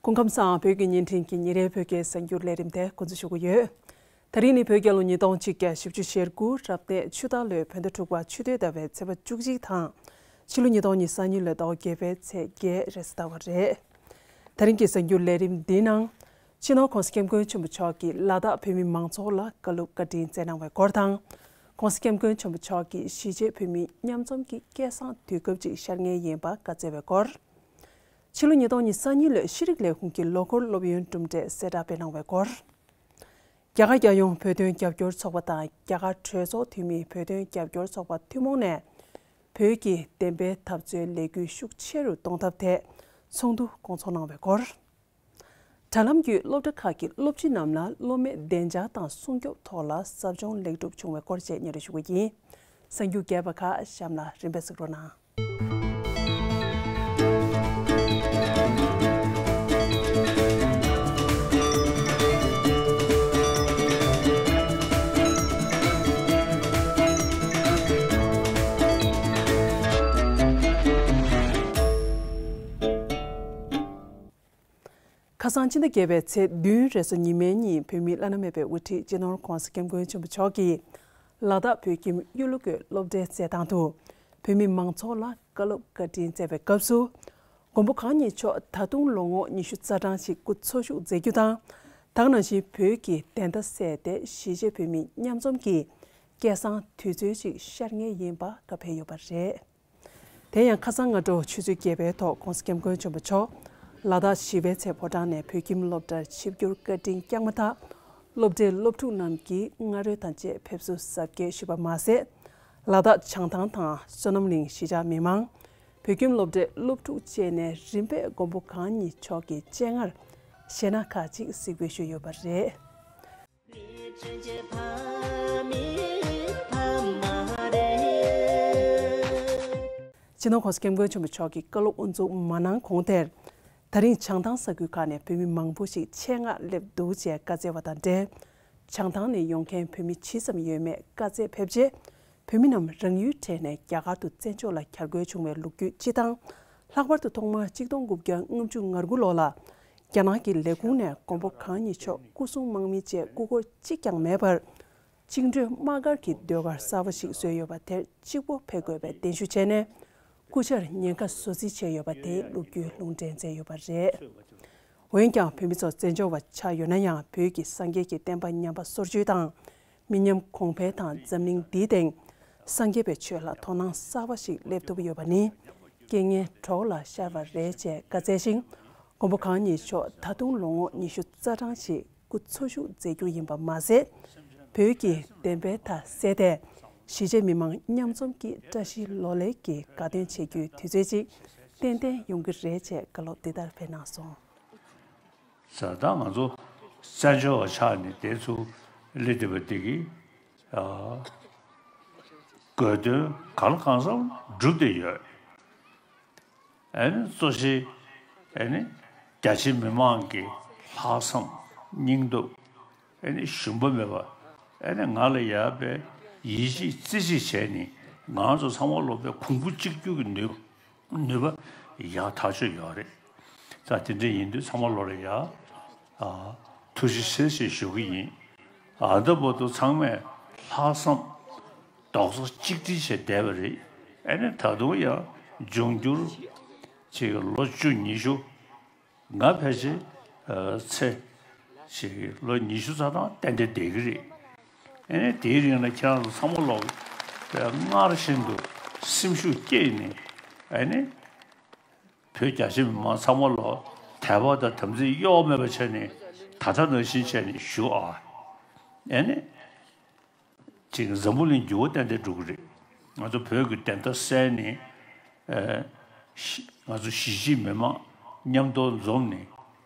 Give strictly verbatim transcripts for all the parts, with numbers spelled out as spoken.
སྐུ་ཁམས་བཟང་། བོད་ཀྱི་བརྙན་འཕྲིན་གྱི་ཉིན་རེའི་བོད་སྐད་གསར་འགྱུར་ལས་རིམ་དེ་འགོ་འཛུགས་ཞུ་གི་ཡོད། ད་རིང་ནི་བོད་རྒྱལ་ལོ་ཉིས་སྟོང་གཅིག་བརྒྱ་བཞི་བཅུ་ཞེ་དགུ་རབ་གནས་ཆུ་སྟག་ལོའི་བོད་ཟླ་དྲུག་པ་ཆུ་སྟོད་ཟླ་བའི་ཚེས་པ་བཅུ་གཅིག་དང་། ཕྱི་ལོ་ཉིས་སྟོང་ཉི་ཤུ་རྩ་གཉིས་ལོའི་ཟླ་བ་བརྒྱད་པའི་ཚེས་བརྒྱད་རེས་གཟའ་ཟླ་བ་རེད། ད་རིང་གི་གསར་འགྱུར་ལས་རིམ་འདིའི་ནང་། སྤྱི་ནོར་༸གོང་ས་༸སྐྱབས་མགོན་ཆེན་པོ་མཆོག་གིས་ལ་དྭགས་བོད་མི་མང་ཚོགས་ལ་བཀའ་སློབ་བཀའ་དྲིན་སྩལ་གནང་བའི་སྐོར་དང་། ༸གོང་ས་༸སྐྱབས་མགོན་ཆེན་པོ་མཆོག་གིས་གཞིས་བྱེས་བོད་མི་མཉམ་འཛོམས་ཀྱི་སྐལ་བཟང་དུས་སྐབས་ཅིག་ཤར་ངེས་ཡིན་པ་བཀའ་སྩལ་བའི་སྐོར། ཕྱི་ལོ་ཉིས་སྟོང་ཉི་ཤུ་རྩ་གཉིས་ལོའི་ཤེས་རིག་ལས་ཁུངས་ཀྱི་ལོ་འཁོར་སློབ་ཡོན་གྲུབ་འབྲས་གསལ་བསྒྲགས་སྤེལ་གནང་བའི་སྐོར། རྒྱ་གར་རྒྱལ་ཡོངས་བོད་དོན་རྒྱབ་སྐྱོར་ཚོགས་པ་དང་རྒྱ་གར་གྲོས་ཚོགས་འཐུས་མིའི་བོད་དོན་རྒྱབ་སྐྱོར་ཚོགས་པ་ཐུན་མོང་ནས་བོད་ཀྱི་བདེན་པའི་འཐབ་རྩོད་ལས་འགུལ་ཤུགས་ཆེ་རུ་གཏོང་ཐབས་ཐད་ཚོགས་འདུ་སྐོང་ཚོགས་གནང་བའི་སྐོར། དྲ་ལམ་བརྒྱུད་སློབ་གྲྭ་ཁག་གི་སློབ་སྤྱི་རྣམས་ལ་སློབ་མའི་བདེ་འཇགས་དང་སྲུང་སྐྱོབ་ཐོག་ལ་ཟབ་སྦྱོང་ལེགས་གྲུབ་བྱུང་བའི་སྐོར་བཅས་སྙན་སྒྲོན་ཞུ་གི་ཡིན། གསར་འགྱུར་རྒྱས་པ་ཁག་གཤམ་ལ་རིམ་པས་གཟིགས་རོགས་གནང་། ཁ་སང་ཕྱི་ཟླ་བརྒྱད་པའི་ཚེས་བདུན་རེས་གཟའ་ཉི་མའི་ཉིན་བོད་མིའི་བླ་ན་མེད་པའི་དབུ་ཁྲིད་སྤྱི་ནོར་༸༸གོང་ས་༸སྐྱབས་མགོན་ཆེན་པོ་མཆོག་གིས་ལ་དྭགས་བོད་ཁྱིམ་གཡུ་ལོ་བཀོད་སློབ་གྲྭའི་རྩེད་ཐང་དུ་བོད་མི་མང་ཚོགས་ལ་བཀའ་སློབ་བཀའ་དྲིན་སྩལ་བའི་སྐབས་སུ། མགོན་པོ་གང་ཉིད་མཆོག་ད་དུང་ལོ་ངོ་ཉི་ཤུ་རྩ་གྲངས་ཤིག་སྐུ་འཚོ་བཞུགས་མཛད་རྒྱུ་དང་། ད་ག་ནང་བཞིན་བོད་ཀྱི་བདེན་མཐའ་གསལ་ཏེ་གཞིས་བྱེས་བོད་མི་མཉམ་འཛོམས་ཀྱི་སྐལ་བཟང་དུས་ཚོད་ཅིག་ཤར་ངེས་ཡིན་པ་བཀའ་ཕེབས་ཡོད་པ་རེད། དེ་ཡང་ཁ་སང་སྔ་དྲོ་ཆུ་ཚོད་བརྒྱད་པའི་ཐོག་༸གོང་ས་༸སྐྱབས་མགོན་ཆེན་པོ་མཆོག་ལ་དྭགས་བཞི་པའི་ཚལ་ཕོ་བྲང་ནས་བོད་ཁྱིམ་སློབ་གྲྭར་ཆིབས་བསྒྱུར་བཀའ་དྲིན་བསྐྱངས་མ་ཐག་སློབ་གྲྭའི་སློབ་ཕྲུག་རྣམས་ཀྱིས་རྔ་རོལ་དང་བཅས་ཕེབས་བསུ་གཟབ་རྒྱས་ཞུས་པ་མ་ཟད། ལ་དྭགས་བྱང་ཐང་དང་བསོད་ནམས་གླིང་གཞིས་ཆགས་མི་མང་། བོད་ཁྱིམ་སློབ་གྲྭའི་སློབ་ཕྲུག་བཅས་ནས་རིམ་པས་མགོན་པོ་གང་ཉིད་མཆོག་གི་སྤྱན་སྔར་གཞས་སྣ་ཁག་ཅིག་གཟིགས་འབུལ་ཞུས་ཡོད་པ་རེད། སྤྱི་ནོར་༸གོང་ས་༸སྐྱབས་མགོན་ཆེན་པོ་མཆོག་གིས་བཀའ་སློབ་དབུ་འཛུགས་མ་གནང་གོང་དེར། ད་རིང་བྱང་ཐང་ས་ཁུལ་ཁག་ནས་བོད་མི་མང་པོ་ཞིག་ཆེད་མངགས་སླེབས་འདུག་ཅེས་བཀའ་སྩལ་བ་དང་འབྲེལ། བྱང་ཐང་ནས་ཡོང་མཁན་བོད་མི་ཇི་ཙམ་ཡོད་མེད་བཀའ་སྩལ་ཕེབས་རྗེས། བོད་མི་རྣམས་རང་ཡུལ་བྲལ་ནས་རྒྱ་གར་དུ་བཙན་བྱོལ་ལ་གྱར་དགོས་བྱུང་བའི་ལོ་རྒྱུས་སྤྱི་དང་། ལྷག་པར་དུ་ཐོག་མར་གཅིག་སྟོང་དགུ་བརྒྱ་ལྔ་བཅུ་ང་དགུ་ལོ་ལ། རྒྱ་ནག་གི་ལས་ཁུངས་ནས་མགོན་པོ་གང་ཉིད་མཆོག་སྐུ་སྲུང་དམག་མི་བཅས་སྐུ་འཁོར་གཅིག་ཀྱང་མེད་པར། བཅིངས་འགྲོལ་དམག་སྒར་གྱི་ཟློས་གར་གསར་པ་ཞིག་བཟོས་ཡོད་པ་དེར་གཅིག་པོ་ཕེབས་དགོས་པའི་གདན་ཞུ་བྱས་ནས། སྐུ་ཕྱྭར་ཉེན་ཁ་བཟོ་རྩིས་བྱས་ཡོད་པ་དེའི་ལོ་རྒྱུས་ལུང་འདྲེན་མཛད་ཡོད་པ་རེད། འོན་ཀྱང་བོད་མི་ཚོ་བཙན་བྱོལ་བ་ཆགས་ཡོད་ན་ཡང་། བོད་ཀྱི་སངས་རྒྱས་ཀྱི་བསྟན་པ་ཉམས་པ་སོར་ཆུད་དང་། མི་ཉམས་གོང་འཕེལ་དང་། འཛམ་གླིང་འདིའི་སྟེང་སངས་རྒྱས་པའི་ཆོས་ལ་དོ་སྣང་གསར་པ་ཞིག་སླེབས་ཐུབ་ཡོད་པ་ནི། རྐྱེན་ངན་གྲོགས་ལ་ཤར་བ་རེད་ཅེས་བཀའ་སྩལ་ཞིང་། མགོན་པོ་གང་ཉིད་མཆོག་ད་དུང་ལོ་ངོ་ཉི་ཤུ་རྩ་གྲངས་ཤིག་སྐུ་འཚོ་བཞུགས་མཛད་རྒྱུ་ཡིན་པ་མ་ཟད། བོད་ཀྱི་བདེན་པའི་མཐའ་གསལ་ཏེ། གཞིས་བྱེས་མི་མང་མཉམ་འཛོམས་ཀྱི་བཀྲ་ཤིས་ལོ་ལེགས་ཀྱི་དགའ་སྟོན་བྱེད་རྒྱུའི་དུས་ཚོད་ཅིག་ཏན་ཏན་ཡོང་གི་རེད་ཅེས་བཀའ་སློབ་འདི་ལྟར་ཕེབས་གནང་སོང་། ཟེར། ད་ང་ཚོ་བཙན་བྱོལ་བ་ཆགས་ནས་དེ་ཚུར་སླེབས་བསྡད་པ་འདི་གིས། ཨ། དགོས་དོན་གང་ལ་གང་འཚམ་འགྲུབ་བསྡད་ཡོད། ཨ་ནི་གཙོ་ཆེ་ཨ་ནི་རྒྱ་ཆེ་མི་མང་གི་ལྷག་བསམ་སྙིང་སྟོབས། ཨ་ནི་ཞུམ་པ་མེད་པ། ཨ་ནི་ང་ལ་ཡར་དཔེ་ཡིད་ཆེས་རྩེ་གཅིག་བྱས་ནས། ང་ཚོ་ཚང་མ་ལོ་དཔེ་གོང་བུ་གཅིག་གྱུར་གྱི་ནུས་ནུས་པ་ཡག་ཐག་ཆོད་ཡོད་རེད། ད་དེ་འདྲ་ཡིན་དུས་ཚང་མ་ལོ་ལ་ཡ། ཨ། ཐུགས་རྗེ་ཆེ་ཞེས་ཞུ་གི་ཡིན། ཨ། ད་བར་དུ་ཚང་མས་ལྷག་བསམ་རྡོག་རྩ་གཅིག་སྒྲིལ་བྱས་བསྡད་པ་རེད། ཨ་ནི་ད་དུང་ཡང་འབྱུང་འགྱུར་ཅིག་ལོ་བཅུ་ཉི་ཤུ། ང་ཕལ་ཆེར། ཨ། ཚེ་ཞིག་ལོ་ཉི་ཤུ་རྩ་གྲངས་ཏན་ཏན་བསྡད་ཀྱི་རེད། ཨ་ནི་དེའི་རིང་ལ་ཁྱེད་རང་ཚོ་ཚང་མ་ལོག་པའི་སྔར་བཞིན་དུ་སེམས་ཤུགས་བསྐྱེད་ནས། ཨ་ནི་བོད་རྒྱ་ཆེ་མི་མང་ཚང་མ་ལོག་དད་པ་དང་དམ་ཚིག་གཡོ་བ་མེད་པ་བྱས་ནས་ད་ལྟ་ནང་བཞིན་བྱས་ནས་བཞུགས་ཨ། ཨ་ནི། ཅིག་འཛམ་བུ་གླིང་འགྱུར་བ་ཏན་ཏན་འགྲོ་གི་རེད། ང་ཚོ་བོད་ཀྱི་བདེན་མཐའ་གསལ་ནས། ཨ། ང་ཚོ་གཞིས་བྱེས་མི་མང་མཉམ་དུ་འཛོམས་ནས།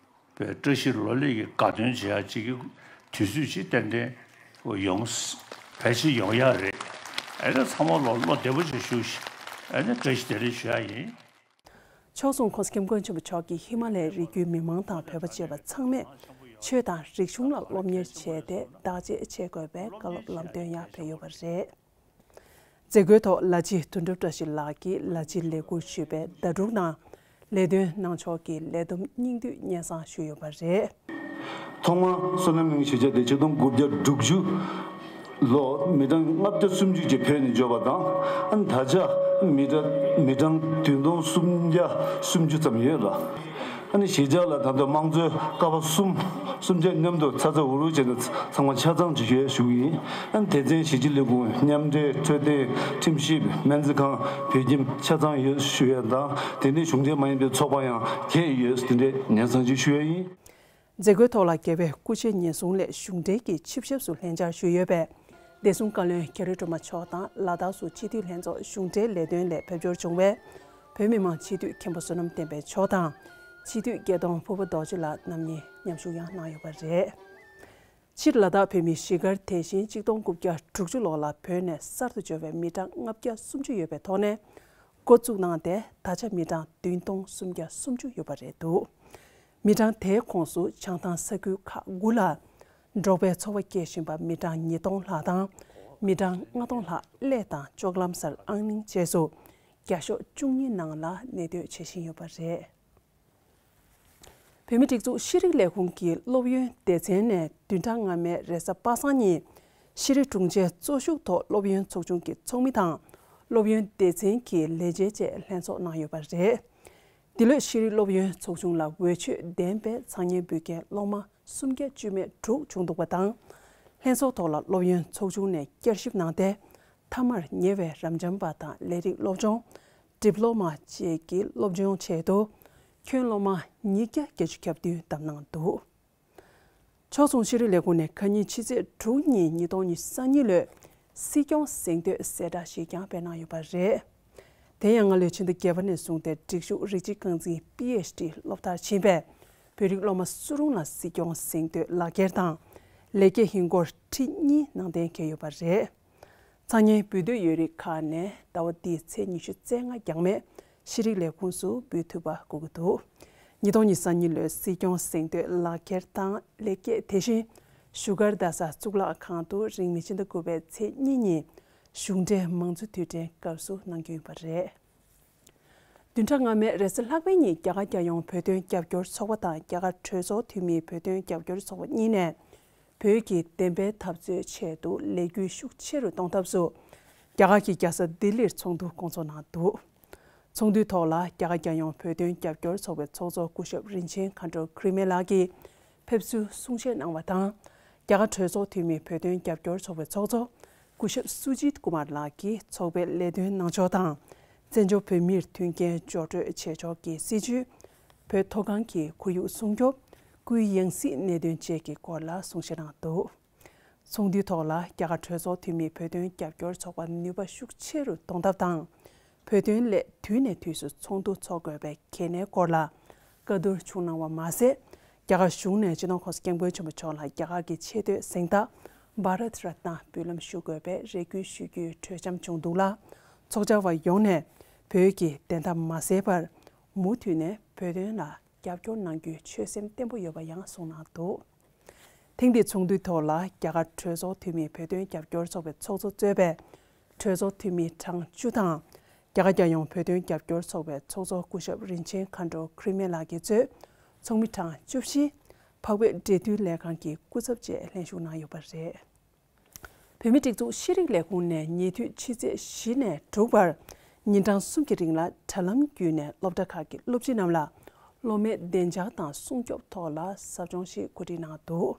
བཀྲ་ཤིས་ལོ་ལེགས་ཀྱི་དགའ་སྟོན་བྱེད་ཡག་ཅིག་གི་དུས་ཚོད་ཅིག་ཏན་ཏན་ཡོང་། ཕལ་ཆེར་ཡོང་ཡག་རེད། ཨ་ནི་ཚང་མ་ལོ་བློ་བདེ་པོ་ཅིག་བཞུགས་ཤིག་ཨ་ནི་བཀྲ་ཤིས་བདེ་ལེགས་ཞུ་ཡག་ཡིན། ཕྱོགས་མཚུངས་༸གོང་ས་༸སྐྱབས་མགོན་ཆེན་པོ་མཆོག་གིས་ཧི་མ་ལ་ཡའི་རི་རྒྱུད་མི་མང་དང་བོད་པ་བཅས་པ་ཚང་མས་ཆོས་དང་རིག་གཞུང་ལ་སློབ་གཉེར་བྱས་ཏེ་བདག་གཅེས་བྱེད་དགོས་པའི་བཀའ་སློབ་ལམ་སྟོན་ཡང་ཕེབས་ཡོད་པ་རེད། མཛད་སྒོའི་ཐོག་ལ་སྤྱི་དོན་གྲུབ་བཀྲ་ཤིས་ལགས་ཀྱིས་ལ་སྤྱིའི་ལས་འགུལ་ཞུས་པའི་ཟླ་དྲུག་ནང་། ལས་དོན་གནང་ཕྱོགས་ཀྱི་ལས་བསྡོམས་སྙིང་བསྡུས་སྙན་སེང་ཞུས་ཡོད་པ་རེད། ཐོག་མར་བསོད་ནམས་གླིང་གཞིས་ཆགས་དེ་ཆིག་སྟོང་དགུ་བརྒྱ་དྲུག་ཅུ་ལོར་མི་གྲངས་ལྔ་བརྒྱ་སུམ་ཅུ་ཅིག་བོད་ནས་འབྱོར་བ་དང་། ཨ་ནི་ད་ཆ་མི་གྲངས་མི་གྲངས་བདུན་སྟོང་སུམ་བརྒྱ་སུམ་ཅུ་ཙམ་ཡོད་ལ། ཨ་ནི་གཞིས་ཆགས་ལ་ད་ལྟ་དམངས་གཙོའི་ཀ་བ་གསུམ་གསུམ་ཆ་མཉམ་དུ་ཚ་ཚ་འུར་འུར་བྱས་ནས་ཚང་མ་ཆ་ཚང་ཅིག་ཡོད་ཞུ་གི་ཡིན། ཨ་ནི་སྡེ་ཚན་གཞི་རྩའི་ལས་ཁུངས། མཉམ་འབྲེལ་འཕྲོད་བསྟེན། ཁྲིམས་ཞིབ། སྨན་རྩིས་ཁང་། བོད་ཁྱིམ་ཆ་ཚང་ཡོད་ཞུ་ཡ་དང་། དེ་ནས་གཞུང་འབྲེལ་མ་ཡིན་པའི་ཚོགས་པ་ཡང་བརྒྱད་ཡོད། དེ་འདྲའི་སྙན་སེང་ཅིག་ཞུ་ཡ་ཡིན། མཛད་སྒོའི་ཐོག་ལ་རྒྱལ་བའི་སྐུ་ཕྱྭའི་ཉེན་སྲུང་ལས་གཞུང་འབྲེལ་གྱི་ཆིབས་ཞབས་སུ་ལྷན་བཅར་ཞུས་ཡོད་པའི་བདེ་སྲུང་བཀའ་བློན་རྒྱ་རི་སྒྲོལ་མ་མཆོག་དང་། ལ་དྭགས་སུ་སྤྱི་འཐུས་ལྷན་ཚོགས་གཞུང་འབྲེལ་ལས་དོན་ལས་ཕེབས་འབྱོར་བྱུང་བའི་བོད་མི་མང་སྤྱི་འཐུས་མཁན་པོ་བསོད་ནམས་བསྟན་འཕེལ་མཆོག་དང་། སྤྱི་འཐུས་རྒྱལ་གདོང་ཕུར་པ་རྡོ་རྗེ་ལགས་རྣམ་གཉིས་མཉམ་ཞུགས་ཡང་གནང་ཡོད་པ་རེད། སྤྱིར་ལ་དྭགས་བོད་མིའི་གཞིས་སྒར་དེ་བཞིན་ཆིག་སྟོང་དགུ་བརྒྱ་དྲུག་ཅུ་ལོ་ལ་བོད་ནས་གསར་དུ་འབྱོར་བའི་མི་གྲངས་ལྔ་བརྒྱ་སུམ་ཅུ་ཡོད་པའི་ཐོག་ནས། འགོ་བཙུགས་གནང་སྟེ། ད་ཆ་མི་གྲངས་བདུན་སྟོང་སུམ་བརྒྱ་སུམ་ཅུ་ཡོད་པ་རེད་འདུག་མི་གྲངས་དེའི་ཁོངས་སུ་བྱང་ཐང་ས་ཁུལ་ཁག་དགུ་ལ་འབྲོག་པའི་འཚོ་བ་སྐྱེལ་བཞིན་པ་མི་གྲངས་ཉིས་སྟོང་ལྷག་དང་། མི་གྲངས་ལྔ་སྟོང་ལྷག་གླེ་དང་ལྕོག་ལམ་སར་ཨང་གླིང་བཅས་སུ་བརྒྱ་ཤོག་བཅུ་གཉིས་ནང་ལ་གནས་སྡོད་བྱེད་བཞིན་ཡོད་པ་རེད། བོད་མིའི་སྒྲིག་འཛུགས་ཤེས་རིག་ལས་ཁུངས་ཀྱི་སློབ་ཡོན་སྡེ་ཚན་ནས་བདུན་ཕྲག་སྔ་མའི་རེས་གཟའ་པ་སངས་ཉིན། ཤེས་རིག་དྲུང་ཆེ་གཙོ་བཞུགས་ཐོག་སློབ་ཡོན་ཚོགས་ཆུང་གི་ཚོགས་མི་དང་། སློབ་ཡོན་སྡེ་ཚན་གྱི་ལས་བྱེད་བཅས་ལྷན་ཚོགས་གནང་ཡོད་པ་རེད། འདི་ལོའི་ཤེས་རིག་སློབ་ཡོན་ཚོགས་ཆུང་ལ་འོས་ཆོས་ལྡན་པའི་ཚང་མཉམ་འབུལ་མཁན་སློབ་མ་སུམ་བརྒྱ་བཅུ་མེད་དྲུག་བྱུང་འདུག་པ་དང་། ལྷན་ཚོགས་ཐོག་ལ་སློབ་ཡོན་ཚོགས་ཆུང་ནས་བསྐྱར་ཞིབ་གནང་སྟེ། མཐའ་མར་ཉེ་བའི་རབ་འབྱམས་པ་དང་ལས་རིགས་སློབ་སྦྱོང་། ཌིབ་ལོ་མ་བཅས་ཀྱི་སློབ་སྦྱོང་ཆེད་དུ། ཁྱོན་སློབ་མ་ཉིས་བརྒྱ་བརྒྱད་ཅུ་གྱ་བདུན་བདམས་གནང་འདུག་ཕྱོགས་མཚུངས་ཤེས་རིག་ལས་ཁུངས་ནས་ཁ་ཉིན་ཕྱི་ཚེས་དྲུག་ཉིན་ཉིས་སྟོང་ཉི་ཤུ་རྩ་གཉིས་ལོའི་སྲིད་སྐྱོང་གཟེངས་བསྟོད་གསལ་བསྒྲགས་ཤིག་ཀྱང་སྤེལ་གནང་ཡོད་པ་རེད། དེ་ཡང་སྔ་ལོའི་ཕྱི་ཟླ་བརྒྱད་པ་ནས་བཟུང་སྟེ་སྒྲིག་ཞུགས་རིགས་གཅིག་རྐང་འཛིན་པི་ཨེཆ་ཌི་སློབ་མཐར་ཕྱིན་པའི་བོད་རིགས་སློབ་མ་སུ་རུང་ལ་སྲིད་སྐྱོང་གཟེངས་བསྟོད་ལག་འཁྱེར་དང་། ལེགས་སྐྱེས་ཧིན་སྒོར་ཁྲི་གཉིས་ནང་འདྲེན་བྱས་ཡོད་པ་རེད། ཚང་མས་འབུལ་འདོད་ཡོད་རིགས་ཁག་ནས་ཟླ་བ་འདིའི་ཚེས་ཉི་ཤུ་རྩ་ལྔ་རྒྱང་མའི་ཤེས་རིག་ལས་ཁུངས་སུ་འབུལ་ཐུབ་པ་དགོས་ཀྱི་འདུག་ཉིས་སྟོང་ཉི་ཤུ་རྩ་གཉིས་ལོའི་སྲིད་སྐྱོང་གཟེངས་བསྟོད་ལག་འཁྱེར་དང་ལེགས་སྐྱེས་དེ་བཞིན་བཞུགས་སྒར་རྡ་ས་གཙུག་ལག་ཁང་དུ་རིང་མིན་ཕྱི་ཟླ་དགུ་པའི་ཚེས་གཉིས་ཉིན་གཞུང་འབྲེལ་མང་གཙོ་དུས་དྲན་སྐབས་སུ་གནང་རྒྱུ་ཡིན་པ་རེད། བདུན་ཕྲག་སྔ་མའི་རེས་གཟའ་ལྷག་པའི་ཉིན་རྒྱ་གར་རྒྱལ་ཡོངས་བོད་དོན་རྒྱབ་སྐྱོར་ཚོགས་པ་དང་རྒྱ་གར་གྲོས་ཚོགས་འཐུས་མིའི་བོད་དོན་རྒྱབ་སྐྱོར་ཚོགས་པ་གཉིས་ནས། བོད་ཀྱི་བདེན་པའི་འཐབ་རྩོད་ཆེད་དུ་ལས་འགུལ་ཤུགས་ཆེ་རུ་གཏོང་ཐབས་སུ། རྒྱ་གར་གྱི་རྒྱལ་ས་ལྡི་ལིར་ཚོགས་འདུ་སྐོང་ཚོགས་གནང་འདུག་ཚོགས་འདུའི་ཐོག་ལ་རྒྱ་གར་རྒྱལ་ཡོངས་བོད་དོན་རྒྱབ་སྐྱོར་ཚོགས་པའི་ཚོགས་གཙོ་སྐུ་ཞབས་རིན་ཆེན་མཁའ་འགྲོ་ཁེར་མེ་ལགས་ཀྱིས་ཕེབས་བསུའི་གསུང་བཤད་གནང་བ་དང་། རྒྱ་གར་གྲོས་ཚོགས་འཐུས་མིའི་བོད་དོན་རྒྱབ་སྐྱོར་ཚོགས་པའི་ཚོགས་གཙོ་སྐུ་ཞབས་སུ་ཇིད་ཀུ་མར་ལགས་ཀྱིས་ཚོགས་པའི་ལས་དོན་གནང་ཕྱོགས་དང་། བཙན་བྱོལ་བོད་མིར་མཐུན་རྐྱེན་སྦྱོར་སྤྲོད་བྱེད་ཕྱོགས་ཀྱི་སྲིད་བྱུས། བོད་མཐོ་སྒང་གི་ཁོར་ཡུག་སྲུང་སྐྱོབ། སྐུའི་ཡང་སྲིད་གནད་དོན་བཅས་ཀྱི་སྐོར་ལ་གསུང་བཤད་གནང་འདུག་ཚོགས་འདུའི་ཐོག་ལ་རྒྱ་གར་གྲོས་ཚོགས་འཐུས་མིའི་བོད་དོན་རྒྱབ་སྐྱོར་ཚོགས་པ་ནུས་པ་ཤུགས་ཆེ་རུ་གཏོང་ཐབས་དང་། བོད་དོན་སླད་དུས་ནས་དུས་སུ་ཚོགས་འདུ་འཚོགས་དགོས་པའི་གལ་གནད་སྐོར་ལ་བཀའ་བསྡུར་བྱུང་གནང་བ་མ་ཟད། རྒྱ་གར་གཞུང་ནས་སྤྱི་ནོར་༸གོང་ས་༸སྐྱབས་མགོན་ཆེན་པོ་མཆོག་ལ་རྒྱ་གར་གྱི་ཆེ་བསྟོད་གཟེངས་རྟགས་བྷ་རད་རཏ་ན་འབུལ་ལམ་ཞུ་དགོས་པའི་རེ་སྐུལ་ཞུ་རྒྱུའི་གྲོས་འཆམ་བྱུང་འདུག་ལ། ཚོགས་བཅར་བ་ཡོངས་ནས་བོད་ཀྱི་བདེན་མཐའ་མ་གསལ་བར་མུ་མཐུད་ནས་བོད་དོན་ལ་རྒྱབ་སྐྱོར་གནང་རྒྱུའི་ཆོད་སེམས་བརྟན་པོ་ཡོད་པ་ཡང་གསུངས་གནང་འདུག་ཐེངས་འདིའི་ཚོགས་འདུའི་ཐོག་ལ་རྒྱ་གར་གྲོས་ཚོགས་འཐུས་མིའི་བོད་དོན་རྒྱབ་སྐྱོར་ཚོགས་པའི་ཚོགས་གཙོ་གཙོས་པའི་གྲོས་ཚོགས་འཐུས་མི་གྲངས་བཅུ་དང་། རྒྱ་གར་རྒྱལ་ཡོངས་བོད་དོན་རྒྱབ་སྐྱོར་ཚོགས་པའི་ཚོགས་གཙོ་སྐུ་ཞབས་རིན་ཆེན་མཁའ་འགྲོ་ཁེར་མེ་ལགས་ཀྱིས་གཙོས་ཚོགས་མི་གྲངས་བཅུ་བཞི། འཕགས་བོད་འབྲེལ་མཐུད་ལས་ཁང་གི་སྐུ་ཚབ་བཅས་ལྷན་ཞུགས་གནང་ཡོད་པ་རེད། བོད་མིའི་སྒྲིག་འཛུགས་ཤེས་རིག་ལས་ཁུངས་ནས་ཉེ་དུས་ཕྱི་ཚེས་བཞི་ནས་དྲུག་བར་ཉིན་གྲངས་གསུམ་གྱི་རིང་ལ་དྲ་ལམ་བརྒྱུད་ནས་སློབ་གྲྭ་ཁག་གི་སློབ་སྤྱི་རྣམས་ལ་སློབ་མའི་བདེ་འཇགས་དང་སྲུང་སྐྱོབ་ཐོག་ལ་ཟབ་སྦྱོང་ཞིག་གོ་སྒྲིག་གནང་འདུག་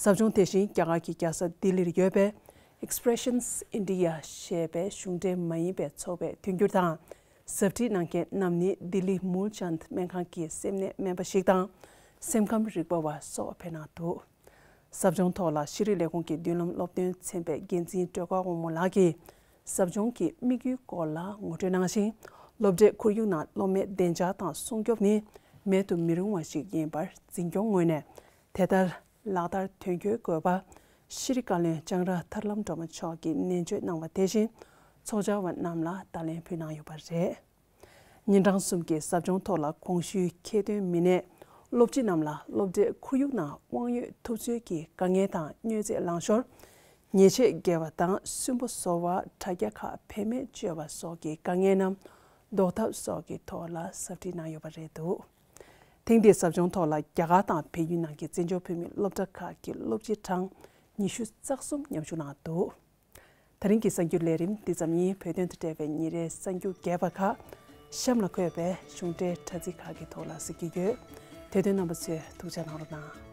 ཟབ་སྦྱོང་དེ་བཞིན་རྒྱ་གར་གྱི་རྒྱལ་ས་ལྡི་ལིར་ཡོད་པའི་Expressions India ཞེས་པའི་གཞུང་འབྲེལ་མ་ཡིན་པའི་ཚོགས་པས་མཐུན་འགྱུར་དང་། ཟབ་ཁྲིད་གནང་མཁན་རྣམས་ནི་ལྡི་ལི་མུལ་ཅཱན་སྨན་ཁང་གི་སེམས་ནད་སྨན་པ་ཞིག་དང་། སེམས་ཁམས་རིག་པ་བ་སོགས་ཕེབས་གནང་འདུག་ཟབ་སྦྱོང་ཐོག་ལ་ཤེས་རིག་ལས་ཁུངས་ཀྱི་མདུན་ལམ་སློབ་སྟོན་ཚན་པའི་འགན་འཛིན་སྒྲོལ་དཀར་དབང་མོ་ལགས་ཀྱིས་ཟབ་སྦྱོང་གི་དམིགས་ཡུལ་སྐོར་ལ་ངོ་སྤྲོད་གནང་ཞིང་། སློབ་གྲྭའི་ཁོར་ཡུག་ནང་སློབ་མའི་བདེ་འཇགས་དང་སྲུང་སྐྱོབ་ནི་མེད་དུ་མི་རུང་བ་ཞིག་ཡིན་པར་འཛིན་སྐྱོང་ངོས་ནས་དེ་ལྟར་ལག་བསྟར་དོན་འཁྱོལ་དགོས་པ་ཤེས་རིག་བཀའ་བློན་ལྕང་ར་ཐར་ལམ་སྒྲོལ་མ་མཆོག་གིས་ནན་བརྗོད་གནང་བ་དེ་བཞིན་ཚོགས་བཅར་བ་རྣམས་ལ་བརྡ་ལན་ཕུལ་གནང་ཡོད་པ་རེད། ཉིན་གྲངས་གསུམ་གྱི་ཟབ་སྦྱོང་ཐོག་ལ་གོང་ཞུས་ཁྱད་ཐོན་མི་སྣས་སློབ་སྤྱི་རྣམས་ལ་སློབ་གྲྭའི་ཁོར་ཡུག་ནང་དབང་ཡོད་ཐུབ་ཚོད་ཀྱི་དཀའ་ངལ་དང་མྱོས་རྫས་ལང་ཤོར། ཉེས་ཆད་འགེལ་བ་དང་སུན་པོ་བཟོ་བ། དྲ་རྒྱ་ཁག་བེད་མེད་སྤྱོད་པ་སོགས་ཀྱི་དཀའ་ངལ་རྣམས་ ཟློག་ཐབས་སོགས་ཀྱི་ཐོག་ལ་ཟབ་ཁྲིད་གནང་ཡོད་པ་རེད་འདུག། ཐེངས་འདིའི་ཟབ་སྦྱོང་ཐོག་ལ་རྒྱ་གར་དང་བལ་ཡུལ་ནང་གི་བཙན་བྱོལ་བོད་མིའི་སློབ་གྲྭ་ཁག་གི་སློབ་སྤྱི་གྲངས་ཉི་ཤུ་རྩ་གསུམ་མཉམ་ཞུགས་གནང་འདུག། ད་རིང་གི་གསར་འགྱུར་ལས་རིམ་འདི་ཙམ་ཡིན། བོད་དོན་དང་འབྲེལ་བའི་ཉིན་རེའི་གསར་འགྱུར་རྒྱས་པ་ཁག་གཤམ་ལ་འཁོད་པའི་གཞུང་འབྲེལ་དྲ་ཚིགས་ཁག་གི་ཐོག་ལ་གཟིགས་རྒྱུ་ཡོད། དེ་དོན་རྣམ་པ་ཚོས་ཐུགས་ཆ་གནང་རོགས་གནང་།